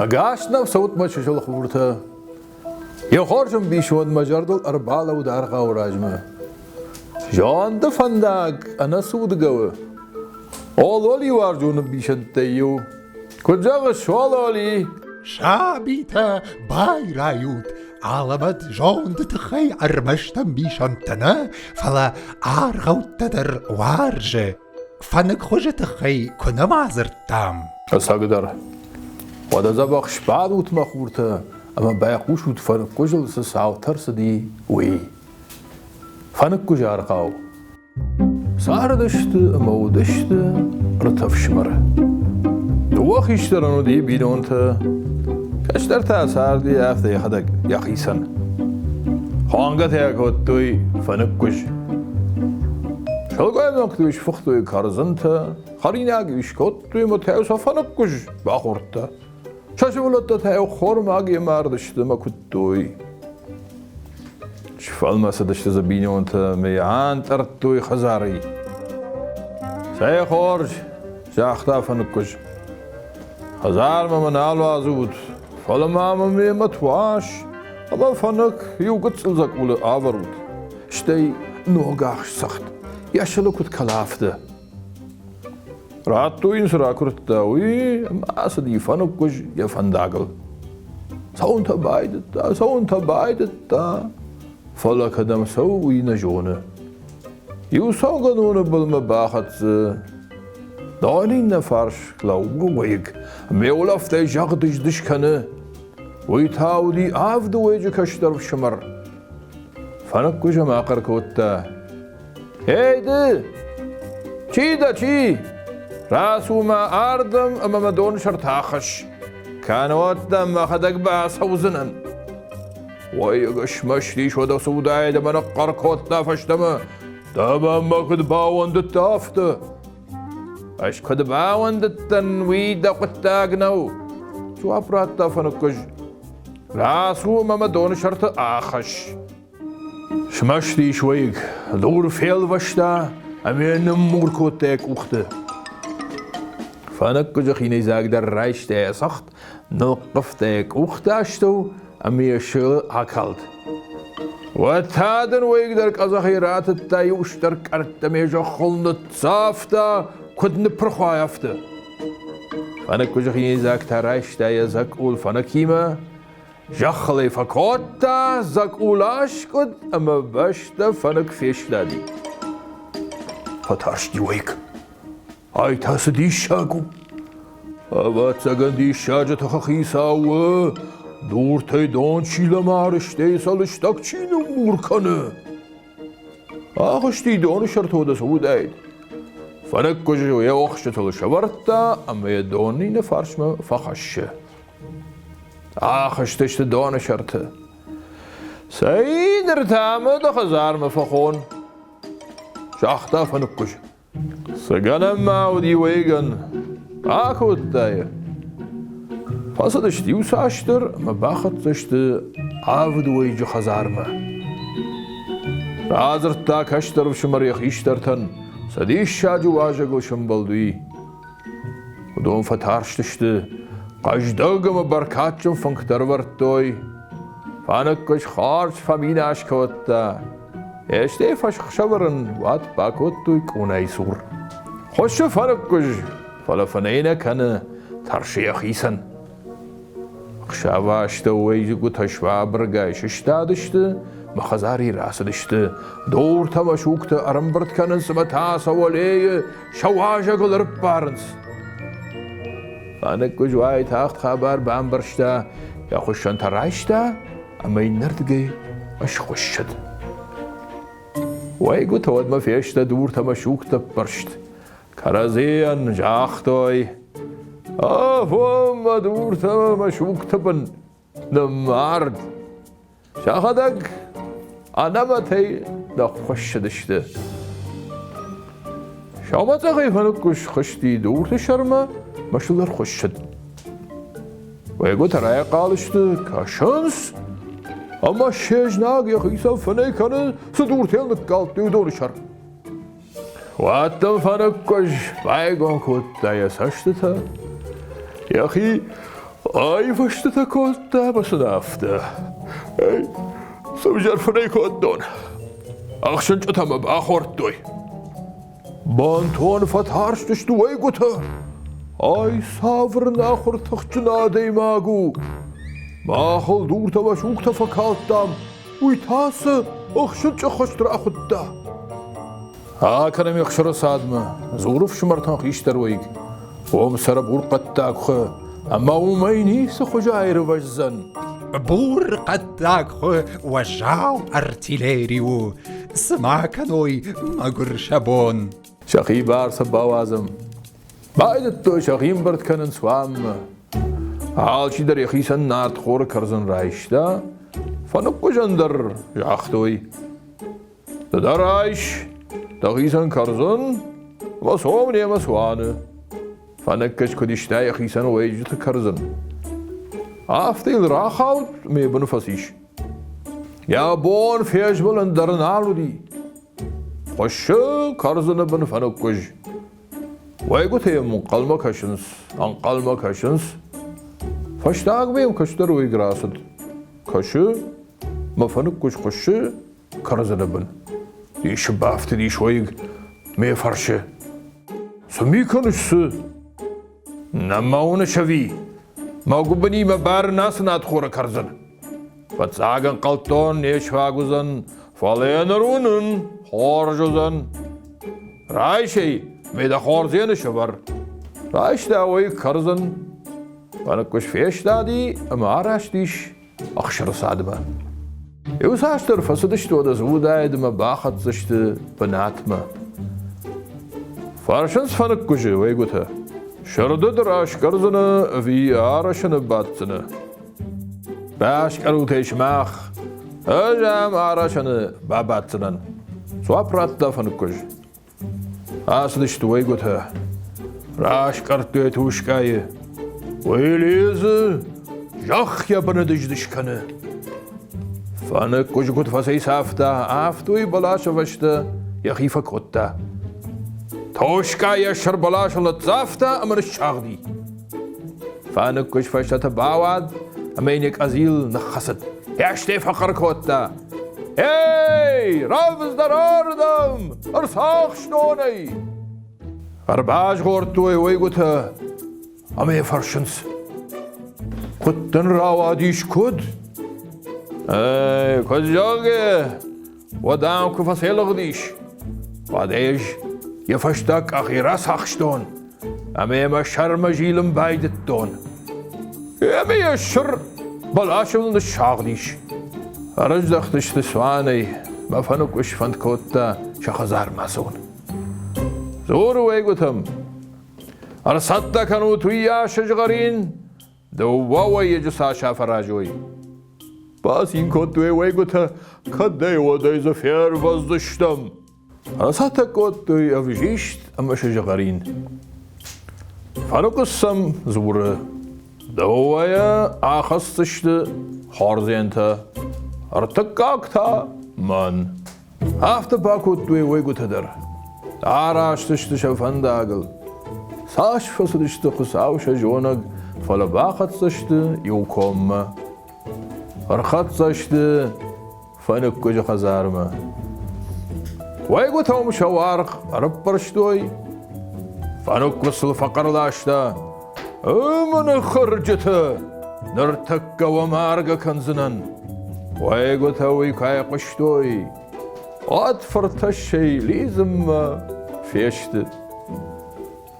Ӕгас нӕм цӕут мӕ чысыл хуртӕ! Йӕ хорз ӕмбисонд мӕ зӕрдыл ӕрбалӕуд аргъауы размӕ. Зонды фӕндаг ӕнӕцудгӕ у. Ололи уарзон ӕмбисӕндтӕй иу. Куыд зӕгъыс, Ололи? Сабитӕ, байрайут! Алӕмӕт зонды тыххӕй ӕрмӕст ӕмбисӕндтӕ нӕ, фӕлӕ аргъӕуттӕ дӕр уарзы. Фӕныкхуызы тыххӕй куы нӕма дзырдтам. Ӕцӕгдӕр. Уӕдӕ дзӕбӕх сбадут, мӕ хуртӕ, ӕмӕ байхъусут фӕныкгуызыл цы цаутӕ рцыди, уый. Фӕныкгуызы аргъау. Цардысты ӕмӕ уыдысты ӕртӕ фсымӕры. Дыууӕ хистӕрӕн уыди бинонтӕ, кӕстӕр та царди афтӕ йӕхӕдӕг йӕхицӕн. Хонгӕ та кодтой фӕныкгуыз. Сылгоймӕгты сфыхтой кӕрдзынтӕ, хӕринаг скодтой ӕмӕ та сӕ фӕныкгуыз бахордта. Сӕ сывӕллӕттӕ та ӕххормаг мардысты ӕмӕ куыдтой. Сфӕлмӕцыдысты дзы бинонтӕ ӕмӕ йӕ антъӕрдтой хӕдзарӕй. Цӕй хорз, загъта фӕныкгуыз. Хӕдзармӕ мӕ нал уадзут, фӕлӕ ма мӕ мемӕ туас ӕмӕ фӕнык иу гыццыл дзӕкъулы авӕрут. Стӕй ногахст цӕхт йӕ сылы куыд кӕла, афтӕ. Радтой йын цы ракуырдта, уый ӕмӕ ацыди фӕныкгуыз йӕ фӕндагыл. Цӕуынтӕ байдыдта, цӕуынтӕ байдыдта, фӕлӕ кӕдӕм цӕуы, уый нӕ зоны. Иу цӕугӕдоны былмӕ бахӕццӕ. Дон иннӕ фарс лӕууы уӕйыг, ме улӕфтӕй зӕгъдыздыз кӕны. Уый та уыди авды уӕйыджы кӕстӕр фсымӕр. Фӕныкгуыз ӕм ахъӕр кодта: Эй ды! Чи дӕ, чи? Рацу ма ардӕм ӕмӕ мӕ доны сӕрты ахӕсс. Кӕннод дӕм мӕхӕдӕг бацӕудзынӕн. Уӕйыг смӕсти ис, уӕдӕ цы уыдаид ӕмӕ ныхъхъӕр кодта фӕстӕмӕ. Дӕ мӕнмӕ куыд бауӕндыдтӕ афтӕ? Ӕз куыд бауӕндыдтӕн, уый дӕ хъуыддаг нӕу, дзуапп радта фӕныкгуыз. Рацу ӕмӕ мӕ доны сӕрты ахӕсс. Смӕсты ис уӕйыг, дур фелвӕста ӕмӕ йӕ ныммур кодта йӕ къухты. Фӕныкгуызы хинӕйдзаг дӕр райста йӕ цӕхт, нылхъывта йӕ къухты астӕу ӕмӕ йӕ сылы акалд. Уӕд та дын уӕйыг дӕр къӕдзӕхӕй ратыдта иу стыр къӕртт ӕмӕ йӕ зӕххыл ныццавта, куыд ныппырх уай, афтӕ. Фӕныкгуызы хинӕйдзаг та райста йӕ дзӕкъул фӕныкимӕ, Зӕххыл ӕй фӕкодта, дзӕкъул аскъуыд ӕмӕ бӕстӕ фӕнык фестади. Фӕтарсти уӕйыг. Ай та цы диссаг у? Ӕвӕццӕгӕн диссаджы тыхы хицау у, дуртӕй дон чи лӕмары, стӕй сӕ лыстӕг чи ныммур кӕны. Ахызти доны сӕрты уӕдӕ цы уыдаид. Фӕныкгуызы йӕ охсджытыл сӕвӕрдта ӕмӕ йӕ дон иннӕ фарсмӕ фӕхӕссы. Ахызтысты доны сӕрты. Цӕй, ныр та мӕ дӕ хӕдзармӕ фӕхон, загъта фӕныкгуыз. Цы гӕнӕн ма уыди уӕйыгӕн? Акодта йӕ. Фӕцыдысты иуцасдӕр ӕмӕ бахӕццӕ сты авд уӕйыджы хӕдзармӕ. Радзырдта кӕстӕр ӕфсымӕр йӕ хистӕртӕн, сӕ диссаджы уазӕгыл сӕмбӕлд, уый. Уыдон фӕтарстысты, хъӕздыг ӕмӕ бӕркадджын фынгтӕ ӕрывӕрдтой. Фӕныкгуыз хорз фӕминас кодта. Стӕй фӕсхсӕвӕрын уат бакодтой къонайы цур. Хуыссы фӕныкгуыз, фӕлӕ фынӕй нӕ кӕны, тӕрсы йӕхицӕн. Ӕхсӕвы астӕу уӕйгуытӕ сбабыргай сыстадысты мӕ хӕдзарӕй рацыдысты. Дуртӕ мӕ сугтӕ ӕрӕмбырд кӕнынц ӕмӕ та сӕ уӕлейы сӕ уазӕгыл ӕрыппарынц. Фӕныкгуыз уайтагъд хабар бамбӕрста, йӕ хуыссӕнтӕ райста ӕмӕ иннӕрдыгӕй схуыссыд. Уӕйгуытӕ уӕдмӕ фесты дуртӕ мӕ сугтӕ ппӕрст. Кӕрӕдзийӕн загътой, Афон мӕ дуртӕ мӕ сугты бын ныммард. Сӕхӕдӕг ӕнӕмӕтӕй ныххуыссыдысты. Сӕумӕцъӕхӕй фӕныкгуыз схызти дурты сӕрмӕ мӕ сыл ӕрхуыссыд. Уӕйгуытӕ райхъал сты, кӕсынц, ӕмӕ се знаг йӕхицӕн фынӕй кӕны, цы дуртӕ ныккалдтой, уыдоны сӕр. Уӕд дын фӕныкгуыз байгом кодта йӕ цӕстытӕ, йӕхи. Айвӕзтытӕ кодта ӕмӕ сын афтӕ: Эй, цы взӕр фынӕй кодтон! Ӕхсынчъытӕ мӕ бахордтой. Бынтон фӕтарстысты уӕйгуытӕ. Ай цавӕр ӕнахуыр тыхджын адӕймаг у! Махыл дуртӕ мӕ сугтӕ фӕкалдтам, уый та цы ӕхсынчъы хӕст рахуыдта. Акӕнӕм ӕхсыры цадмӕ, дзуры фсымӕртӕн хистӕр уӕйыг. Уым цӕры бур хъӕддаг хуы, ӕмӕ уымӕй ницы хуызы аирвӕздзӕн. Бур хъӕддаг хуы уӕззау артиллери у, цы ма кӕной мӕгуыр сӕ бон. Сӕхи бар сӕ бауадзӕм. Байдыдтой сӕхи ӕмбырд кӕнын цуанмӕ. Алчидӕр йӕхицӕн нартхоры кӕрдзын райста, фӕныкгуызӕн дӕр загътой. Ды дӕр айс, дӕхицӕн кӕрдзын, ӕмӕ цом немӕ цуаны. Фӕныкгуыз куыд иста йӕхицӕн уӕйджыты кӕрдзын. Афтӕ йыл рахауд ӕмӕ йӕ быны фӕцис. Йӕ бон фезмӕлын дӕр нал уыди. Хуыссы кӕрдзыны бын фӕныкгуыз. Уӕйгуытӕ йӕм ӕнхъӕлмӕ кӕсынц, ӕнхъӕлмӕ кӕсынц. Фӕстагмӕ йӕм кӕстӕр уӕйыг рацыд. Кӕсы, мӕ фӕныкгуыз хуыссы кӕрдзыны бын. Дисы бафтыдис уӕйыг ме фӕрсы. Цы ми кӕныс, цы? Нӕ мӕ уыныс ӕви? Мӕ гуыбынимӕ бар нӕ цы надхоры кӕрдзын. Фыццаг ӕнхъӕлдтон, не сфаг уыдзӕн, фӕлӕ йӕ ныр уынын, хорз уыдзӕн. Райс ӕй, ме дӕ хордзены сӕвӕр. Райста уӕйыг кӕрдзын. Фӕныкгуыз фестади ӕмӕ араст ис ӕхсыры цадмӕ. Иуцасдӕр фӕцыдысты уӕдӕ уыдаид ӕмӕ бахӕццӕ сты бынатмӕ. Фӕрсынц фӕныкгуызы уӕйгуытӕ. Сырды ды раскъӕрдзынӕ ӕви арӕсыны баддзынӕ? Баскъӕрут ӕй сымах, ӕз ӕм арӕсӕны бабаддзынӕн, дзуапп радта фӕныкгуыз. Ацыдысты уӕйгуытӕ. Раскъӕрдтой тускъайы. Уый лидзы, зӕхх йӕ быны дыз-дыз кӕны. Фӕныкгуыз куыд фӕцӕйцавта, афтӕ уый бӕласы фӕстӕ йӕхи фӕкодта. Тоскъа йӕ сӕр бӕласыл ныццавта ӕмӕ ныссагъди. Фӕныкгуыз фӕстӕты бауад ӕмӕ йын йӕ къӕдзил ныххӕцыд. Йӕ стӕй фӕхъӕр кодта. Эй, рӕвдздӕр ардӕм! Ӕрцахстон ӕй! Ӕрбазгъордтой уӕйгуытӕ ӕмӕ йӕ фӕрсынц. Куыд дын рауадис, куыд? Эй, куыд зӕгъгӕ, уӕд ӕм куы фӕцӕйлыгъдис, уӕд ӕз йӕ фӕстаг къахи рацахстон ӕмӕ йӕ мӕ сӕрмӕ зилын байдыдтон. Ӕмӕ йӕ сыр бӕласыл ныссагъдис. Ӕрыздӕхтысты цуанӕй, мӕ фӕныкгуыз сфӕнд кодта сӕ хӕдзармӕ ацӕуын. Дзуры уӕйгуытӕм, ӕрцӕттӕ кӕнут уыйас сызгъӕрин, дыууӕ уӕйыджы цас афӕразой. Бацин кодтой уӕйгуытӕ, кӕдӕй-уӕдӕй дзы фервӕздзыстӕм. Ацӕттӕ кодтой ӕвзист ӕмӕ сызгъӕрин. Фӕныкъуыс сӕм дзуры: Дыууӕйӕ ахӕсдзысты хордзентӕ, ӕртыккаг та мӕн. Афтӕ бакодтой уӕйгуытӕ дӕр. Араст сты сӕ фӕндагыл. Цас фӕцыдысты Хуыцау сӕ зонӕг, фӕлӕ бахӕццӕ сты иу коммӕ. Ӕрхӕццӕ сты фӕныкгуызы хӕдзармӕ. Уӕйгуытӕ уым сӕ уаргъ ӕрӕппӕрстой, фӕныкгуыз сыл фӕхъӕр ласта: «Ымыны хӕрджытӕ, ныртӕккӕ уӕ маргӕ кӕндзынӕн!» Уӕйгуытӕ уый куы айхъуыстой, уӕд фыртӕссӕй лидзынмӕ фесты.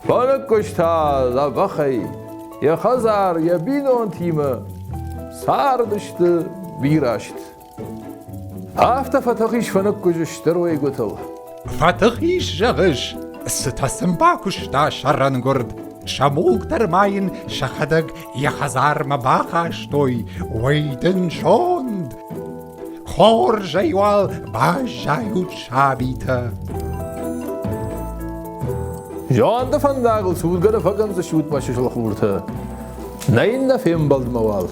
Фӕныкгуыз та дзӕбӕхӕй йӕ хӕдзар йӕ бинонтимӕ цардысты бирӕст. Афтӕ фӕтых ис фӕныкгуызы стыр уӕйгуытыл. Фӕтых ис, зӕгъыс, цытӕ сын бакуыста сӕрӕнгуырд, сӕ мулк дӕр ма йын сӕхӕдӕг йӕ хӕдзармӕ бахастой, уый дын зонд. Хорзӕй уал баззайут, сабитӕ. Зонды фӕндагыл цудгӕ нӕ фӕкӕндзыстут мӕ чысыл хуртӕ. Нӕ иннӕ фембӕлдмӕ уал.